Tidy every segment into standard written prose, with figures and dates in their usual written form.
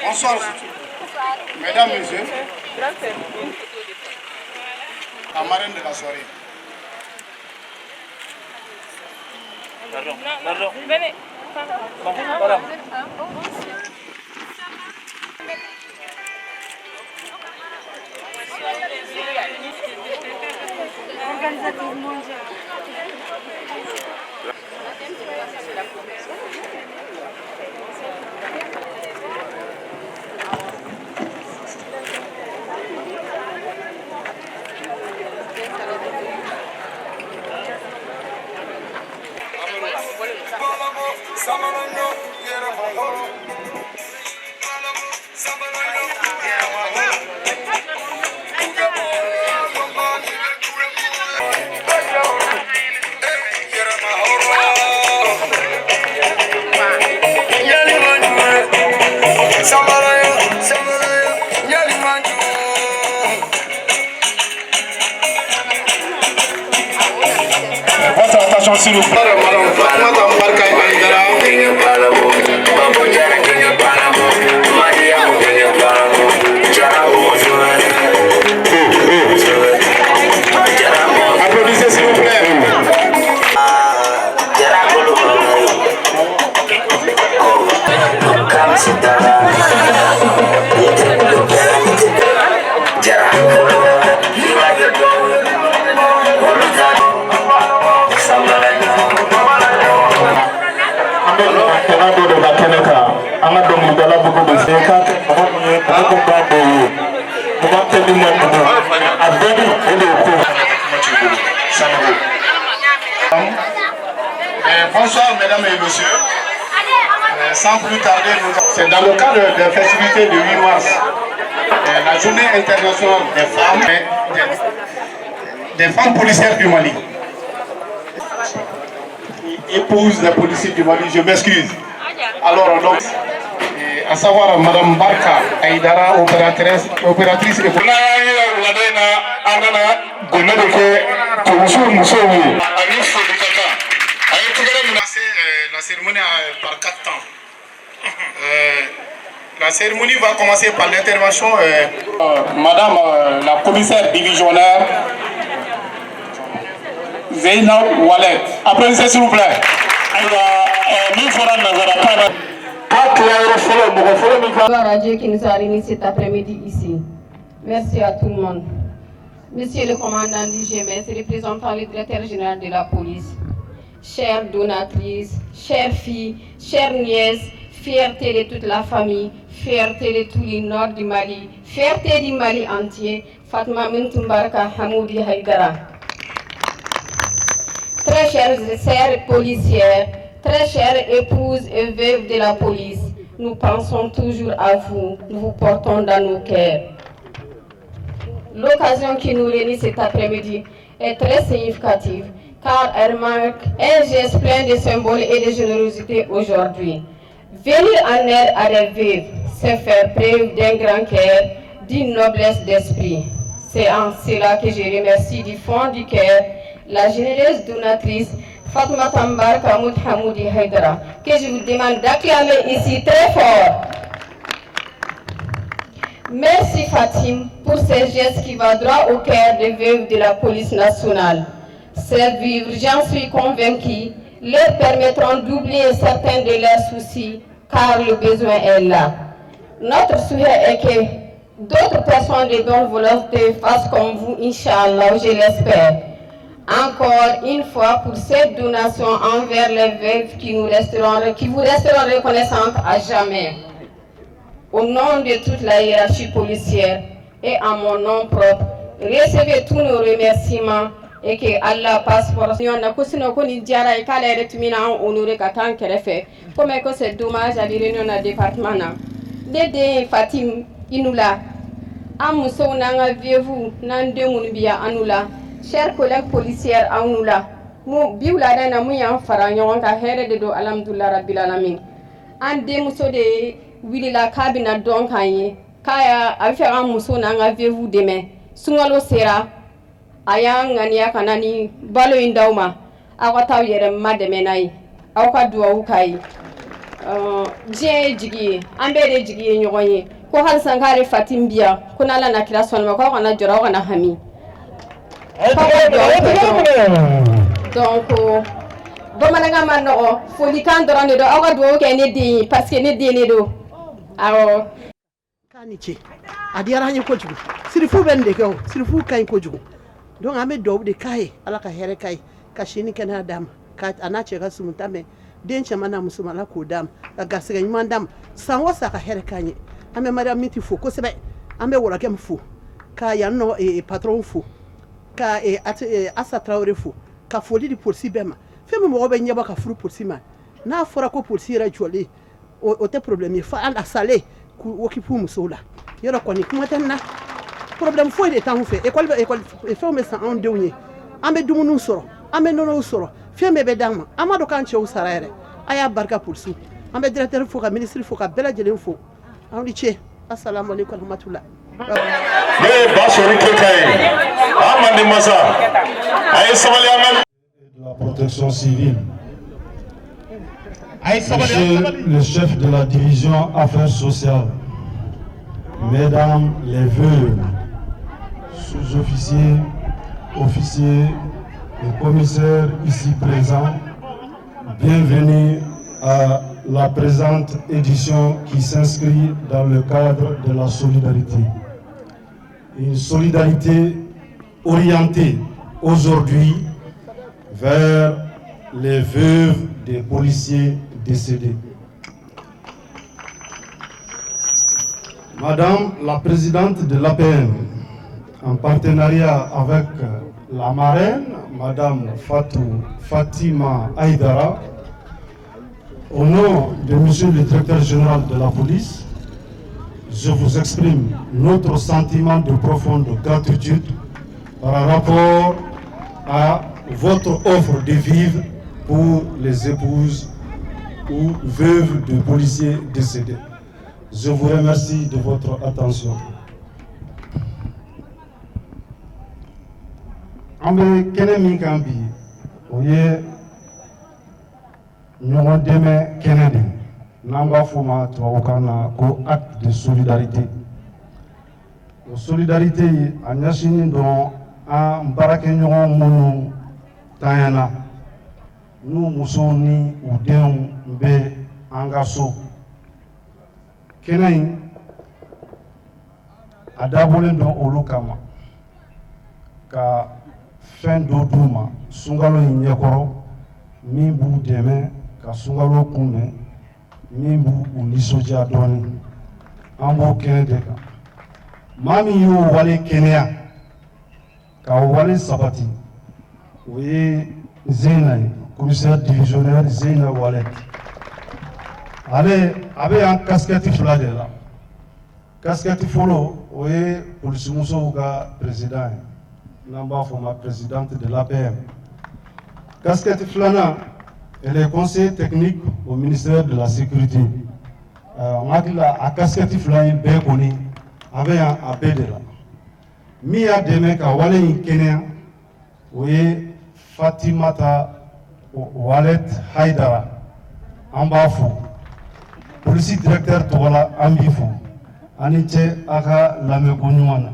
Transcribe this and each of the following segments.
Bonsoir, mesdames, messieurs. La marraine de la soirée. Pardon, pardon. Venez. Voilà. Organisatrice mondiale. Votre attention, s'il vous plaît. Madame Fatmata Mbarka Aïdara. Applaudissez, s'il vous plaît. An ka dɔnkilidala bugu bɛ se k'a kɛ mɔgɔ mun ye, mɔgɔ mun b'a dɔw ye, mɔgɔ tɛ min ma dugu a bɛɛ ni o de ye ko. Bonsoir mesdames et messieurs. Sans plus tarder, c'est dans le cadre des festivités du 8 mars, la journée internationale des femmes, des femmes policières du Mali. Épouse des policiers du Mali, je m'excuse. Alors donc, à savoir Madame Barka Aïdara, opératrice et An nana dɛmɛ de kɛ polisiw musow ye. La cérémonie par quatre temps. La cérémonie va commencer par l'intervention Madame la commissaire divisionnaire Zeynab Wallet. Applaudissez, s'il vous plaît. Ayiwa, min fɔra nanzarakan na k'a tilayɔrɔ fɔlɔ, mɔgɔ fɔlɔ min ka. Gloire à Dieu qui nous a réunis cet après-midi ici. Merci à tout le monde. Monsieur le commandant du GMS, représentant le directeur général de la police, chères donatrices, chères filles, chères nièces, fierté de toute la famille, fierté de tout le nord du Mali, fierté du Mali entier, Fatma Mbarka Hamoudi Haïdara. Très chères sœurs policières, très chères épouses et veuves de la police, nous pensons toujours à vous, nous vous portons dans nos cœurs. L'occasion qui nous réunit cet après-midi est très significative car elle marque un geste plein de symboles et de générosité aujourd'hui. Venir en aide à des veuves, c'est faire preuve d'un grand cœur, d'une noblesse d'esprit. C'est en cela que je remercie du fond du cœur la généreuse donatrice Fatma Tambar Kamoud Hamoudi Haïdara, que je vous demande d'acclamer ici très fort. Merci Fatim pour ce geste qui va droit au cœur des veuves de la police nationale. Ces vivres, j'en suis convaincue, leur permettront d'oublier certains de leurs soucis, car le besoin est là. Notre souhait est que d'autres personnes de bonne volonté fassent comme vous, Inch'Allah, je l'espère. Encore une fois, pour cette donation envers les veuves qui vous resteront reconnaissantes à jamais. Au nom de toute la hiérarchie policière et en mon nom propre, recevez tous nos remerciements et que Allah passe pour na ko sinon ko nin diyara ye k'ale yɛrɛ tun bɛna an honorer ka taa an kɛrɛfɛ ko mais ko c'est dommage, a bɛ réunion na département na. Ne den Fatim, i nu la, an musow n'an ka veuves n'an den minnu bɛ yan, an nu la, chers collègues policières, aw nu la. Mu bi wulada in na, mun y'an fara ɲɔgɔn kan, hɛrɛ de don, alhamdulilah rabbil alamin. An denmuso de wulila k'a bɛna dɔn k'an ye. K'a y'a a bɛ fɛ ka muso n'an ka veuve dɛmɛ. Sunkalo sera, a y'an ŋaniya ka na ni balo in d'aw ma, aw ka taa aw yɛrɛ ma dɛmɛ n'a ye, aw ka duwawu k'a ye. Diɲɛ ye jigi ye, an bɛɛ de jigi ye ɲɔgɔn ye. Ko halisa k'ale Fatim bi yan, ko n'Ala na kira sɔnna ma, k'aw kana jɔrɔ, aw kana hami, k'aw ka duwawu kɛ dɔrɔn. Donc bamanankan ma nɔgɔ, folikan dɔrɔn de don. Aw ka duwawu kɛ ne den ye, parce que ne den de don, awɔ. K'a ni ce, a diyara an ye kojugu. Sirifu bɛ nin de kɛ, o sirifu ka ɲi kojugu. Donc an bɛ dugawu de k'a ye, Ala ka hɛrɛ k'a ye, ka si ni kɛnɛya d'a ma, ka a n'a cɛ ka sumunta mɛn, den cɛman n'a musoman, Ala k'o d'a ma, ka garisɛgɛ ɲuman d'a ma, san o san ka hɛrɛ k'an ye. An bɛ Mariam Miti fo kosɛbɛ, an bɛ Wɔlɔkɛmu fo, ka yan nɔ patron fo, ka Asa Tarawele fo, ka foli di polisi bɛɛ ma. Fɛn min mɔgɔ bɛ ɲɛbɔ ka furu polisi ma, n'a fɔra ko polisi yɛrɛ jɔlen, o tɛ problème ye, fo a salen k'u occuper musow la. Yɔrɔ kɔni kuma tɛ nin na, problème foyi de t'anw fɛ. École bɛ, école fɛnw bɛ san anw denw ye, an bɛ dumuniw sɔrɔ, an bɛ nɔnɔw sɔrɔ, fɛn bɛɛ bɛ d'an ma. An m'a dɔn k'an cɛw sara yɛrɛ. A y'a barika polisiw. An bɛ directeur fo, ka ministre fo, ka bɛɛ lajɛlen fo. Aw ni ce, assalamu alaikum warahmatullah. Ne ye Basori Keyita ye, an mande masa, a ye sabali an ka. La protection civile. Monsieur le chef de la division Affaires sociales, Mesdames les veuves, sous-officiers, officiers et commissaires ici présents, bienvenue à la présente édition qui s'inscrit dans le cadre de la solidarité. Une solidarité orientée aujourd'hui vers les veuves des policiers décédés. Madame la présidente de l'APM, en partenariat avec la marraine, Madame Fatou Fatima Aïdara, au nom de Monsieur le directeur général de la police, je vous exprime notre sentiment de profonde gratitude par rapport à votre offre de vivres pour les épouses ou veuves de policiers décédés. Je vous remercie de votre attention. An bɛ kɛnɛ min kan bi, o ye ɲɔgɔn dɛmɛ kɛnɛ de ye, n'an b'a f'o ma tubabukan na ko acte de solidarité. O solidarité, a ɲɛsinnen don an baarakɛɲɔgɔn minnu tanyana, n'u musow ni u denw bɛ an ka so. Kɛnɛ in a dabɔlen don olu kama, ka fɛn dɔ d'u ma sunkalo in ɲɛkɔrɔ, min b'u dɛmɛ ka sunkalo kunbɛn, min b'u u nisɔndiya dɔɔnin. An b'o kɛnɛ de kan. Maa min y'o wale kɛnɛya ka o wale sabati, o ye Zeyina ye, commissaire divisionnaire Zeyina Walet. Ale a bɛ yan casquette fila de la. Casquette fɔlɔ, o ye polisimusow ka président ye, n'an b'a fɔ o ma présidente de l'APM. Casquette filanan, elle est conseiller technique au ministère de la Sécurité. N hakili la, a casquette fila in bɛɛ kɔni, a bɛ yan a bɛɛ de la. Min y'a dɛmɛ ka wale in kɛnɛya, o ye Fatimata Walet Haidara. An b'a fo polisi directeur tɔgɔ la. An b'i fo, an ni cɛ a ka lamɛnko ɲuman na.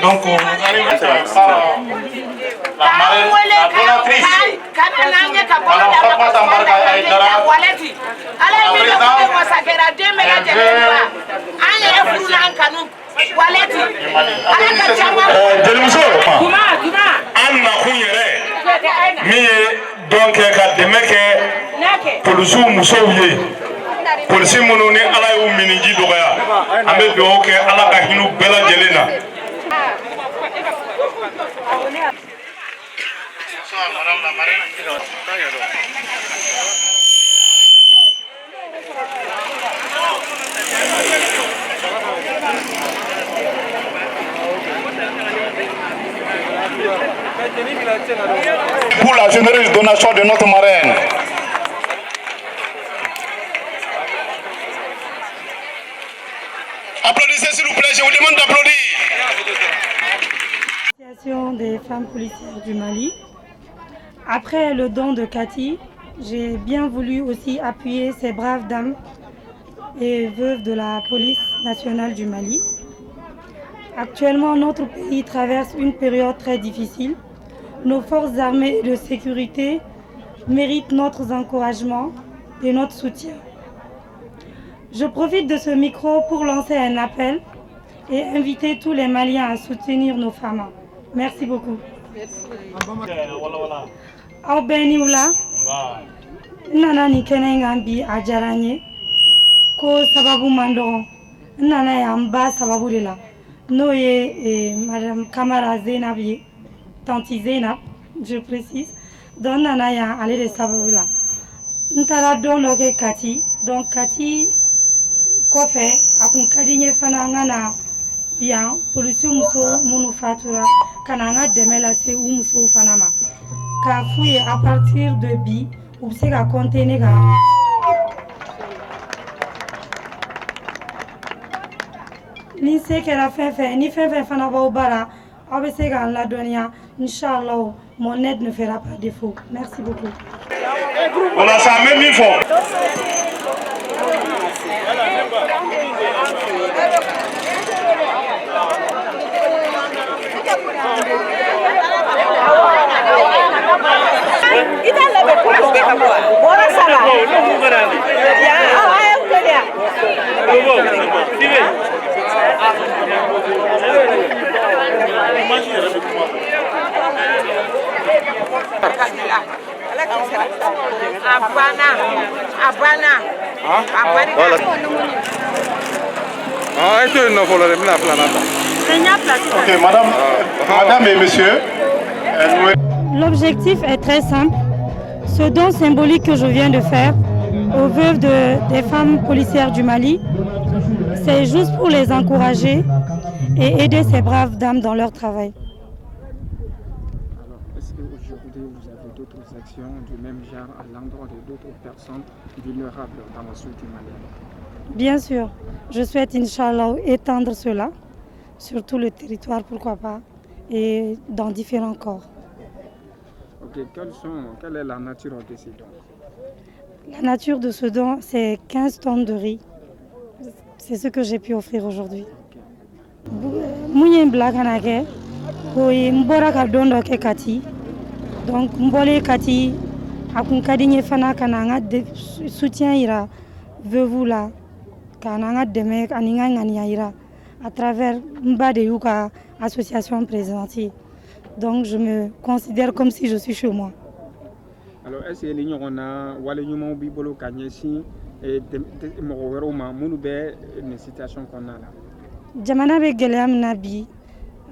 Donc, nous arrivons par la marraine, la donatrice, Madame Fatmata Mbarka Aïdara, Ala ye min kɛ masakɛra den bɛɛ lajɛlen fa, an yɛrɛ furu n'an kanu Walɛti, Ala ka caman. Jelimuso, Juma juma. An nakun yɛrɛ min ye dɔn kɛ ka dɛmɛ kɛ polisiw musow ye, polisi minnu ni Ala y'u miniji dɔgɔya, an bɛ dugawu kɛ Ala ka hinɛ bɛɛ lajɛlen na. Bonsoir, Madame la marraine. Pour la généreuse donation de notre marraine. Applaudissez s'il vous plaît, je vous demande d'applaudir. Association des femmes policières du Mali. Après le don de Kati, j'ai bien voulu aussi appuyer ces braves dames et veuves de la police nationale du Mali. Actuellement, notre pays traverse une période très difficile. Nos forces armées et de sécurité méritent notre encouragement et notre soutien. Je profite de ce micro pour lancer un appel et inviter tous les Maliens à soutenir nos femmes. Merci beaucoup. Aw bɛɛ ni wula. N nana nin kɛnɛ in kan bi, a diyara n ye ko sababu man dɔgɔ. N nana yan n ba sababu de la, n'o ye madame Kamara Zainab ye, tantie Zainab je précise. Donc n nana yan ale de sababu la. N taara don dɔ kɛ Kati. Donc Kati kɔfɛ, a kun ka di n ye fana n ka na yan, polisi muso minnu fatura, ka na n ka dɛmɛ lase u musow fana ma, k'a f'u ye à partir de bi, u bɛ se ka compter ne kan. Ni se kɛra fɛn fɛn ni fɛn fɛn fana b'aw bara, aw bɛ se k'an ladɔnniya. Inchallah, mon aide ne fera pas défaut. Merci beaucoup. O la sa, n bɛ min fɔ. I t'a labɛn ko kɛ ka bɔ bɔrɔ saba yan, a ye ko de yan. A banna, a banna, a barika. Ah, e to yen nɔ fɔlɔ dɛ, n bɛna filanan ta. Ok, madame, madame et monsieur, L'objectif est très simple. Ce don symbolique que je viens de faire aux veuves des femmes policières du Mali, c'est juste pour les encourager et aider ces braves dames dans leur travail. Alors, est-ce qu'aujourd'hui vous avez d'autres actions du même genre à l'endroit de d'autres personnes vulnérables dans le sud du Mali? Bien sûr, je souhaite, Inch'Allah, étendre cela sur tout le territoire, pourquoi pas, et dans différents corps. Ok, quelle est la nature de ces dons? La nature de ce don, c'est 15 tonnes de riz. C'est ce que j'ai pu offrir aujourd'hui. Mun ye n bila ka na kɛ, o ye n bɔra ka don dɔ kɛ Kati. Donc n bɔlen Kati, a kun ka di n ye fana ka na n ka soutien yira veuve la, ka na n ka dɛmɛ ani n ka ŋaniya yira à travers n ba de y'u ka association présidente. Donc je me considère comme si je suis chez moi. Alors, est-ce que ni ɲɔgɔnna wale ɲumanw b'i bolo ka ɲɛsin mɔgɔ wɛrɛw ma minnu bɛ nin situation kɔnɔna la? Jamana bɛ gɛlɛya min na bi,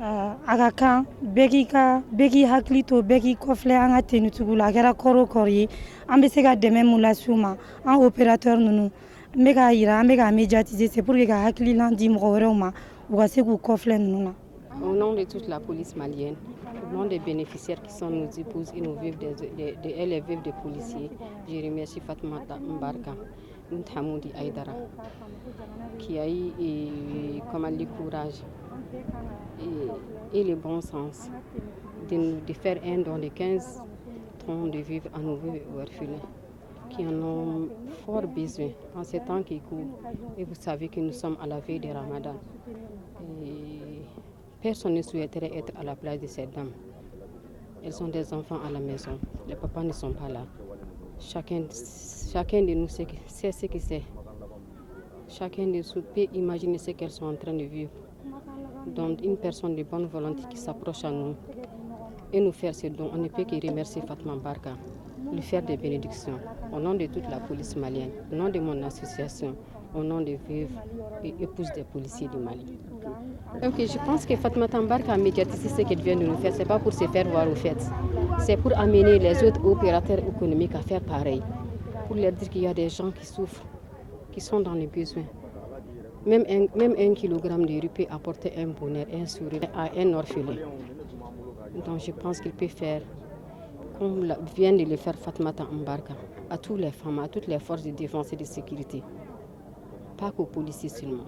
a ka kan bɛɛ k'i hakili to, bɛɛ k'i kɔfilɛ an ka tenitigiw la. A kɛra kɔrɔ o kɔrɔ ye, an bɛ se ka dɛmɛ mun lase u ma, an opérateur ninnu, n bɛ k'a yira, an bɛ k'a médiatiser, c'est pour que ka hakilina di mɔgɔ wɛrɛw ma, u ka se k'u kɔfilɛ ninnu na. Au nom de toute la police malienne, au nom des bénéficiaires qui sont nos épouses et nos veuves et les veuves des policiers, je remercie Fatoumata Mbarka Hamoudi Aïdara qui a eu comment, le courage et le bon sens de faire un don de 15 tonnes de vivres à nos veuves et orphelins qui en ont fort besoin en ces temps qui courent. Et vous savez que nous sommes à la veille de Ramadan. Et personne ne souhaiterait être à la place de ces dames. Elles ont des enfants à la maison. Les papas ne sont pas là. Chacun, chacun de nous sait ce que c'est. Chacun de nous peut imaginer ce qu'elles sont en train de vivre. Donc une personne de bonne volonté qui s'approche à nous et nous faire ce don, on ne peut que remercier Fatma Barka, lui faire des bénédictions. Au nom de toute la police malienne, au nom de mon association, au nom des veuves et épouses des policiers du Mali. Ok, je pense que Fatma Mbarka a médiatisé ce qu'elle vient de nous faire. Ce n'est pas pour se faire voir au fait. C'est pour amener les autres opérateurs économiques à faire pareil. Pour leur dire qu'il y a des gens qui souffrent, qui sont dans les besoins. Même un kilogramme de riz peut apporter un bonheur, un sourire à un orphelin. Donc je pense qu'il peut faire, comme vient de le faire Fatmata Mbarka, à toutes les femmes, à toutes les forces de défense et de sécurité. Pas qu'aux policiers seulement.